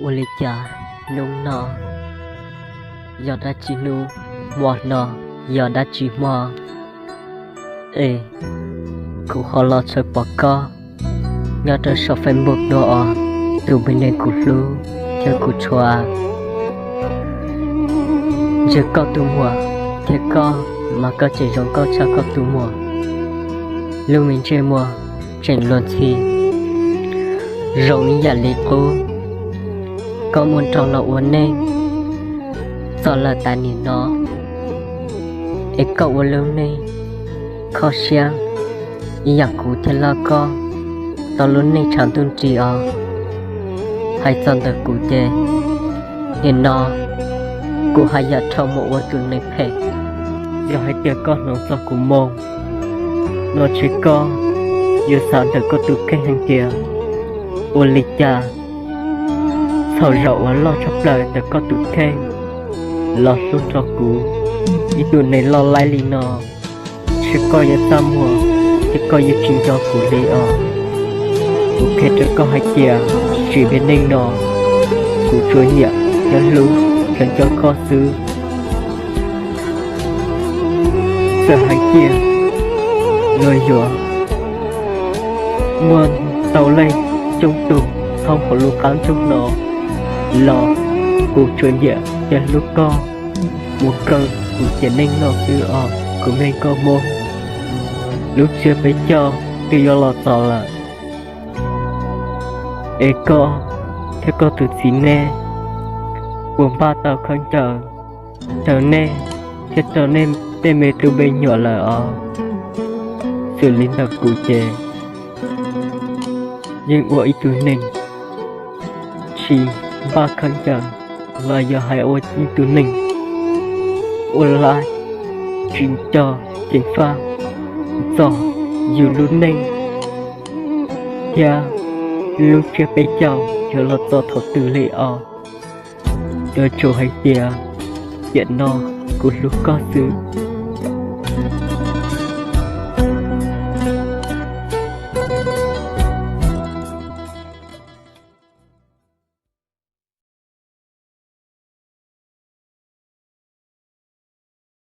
Ua li cas hnub no yog dab tsi hnub, hmo no yog dab tsi hmo, es kuv ho los txhawj pom koj nyob rau saum Facebook no os, tus me neeg kuv hlub thiab kuv tshua. Ntsia koj tus muam thiab koj, mas koj tseem zoo nkauj tshaj koj tus muam. Lub me ntsej muag tseem luag ntxhi zoo ib yam li qub. Koj muaj nraug los ua neej txog lawm tas nim no, es koj ua lub neej kho siab ib yam kuv thiab lawm. Koj tau lub neej tshav ntuj nrig os. Hais txog ntawm kuv ces nim no kuv haj yam rhau mus ua tus neeg phem. Yog hais tias koj hnov txog kuv moo no ces koj yuav xav ntawm koj tus kheej hais tias ua li cas txhaum zaum uas loj tshaj plaws ntawm koj tus kheej los hlub nrog kuv ib tug neeg loj laib li no, ces koj yuav txaj muag thiab koj yuav tsis nco kuv li os. Kuv qhia rau koj hais tias tsim me neej no kuv tsuas nyiam thiab hlub kheev coj koj xwb. Txawm hais tias luag yuav muaj ntau leej coob tug thoob hauv lub qab ntuj no los kuv tsuas nyiam thiab hlub koj mus kawg kuv tiam neej no xwb os kuv me nkauj Hmoob. Lub tsiab peb caug twb yuav los txog lawm, es koj thiab koj tus txiv nej puas npaj tau khaub ncaws rau nej thiab rau nej tej me tub me nyuam lawm os? Xws li ntawm kuv ces yeej ua ib tug neeg tsis npaj khaub ncaws los yog hais ua ib tug neeg ua laj tsis nco ceev faj txog yus lub neej thiab lub tsiab peb caug yuav los txog thaum twg li os. Yuav tsum hais tias tiam no kuv hlub koj xwb.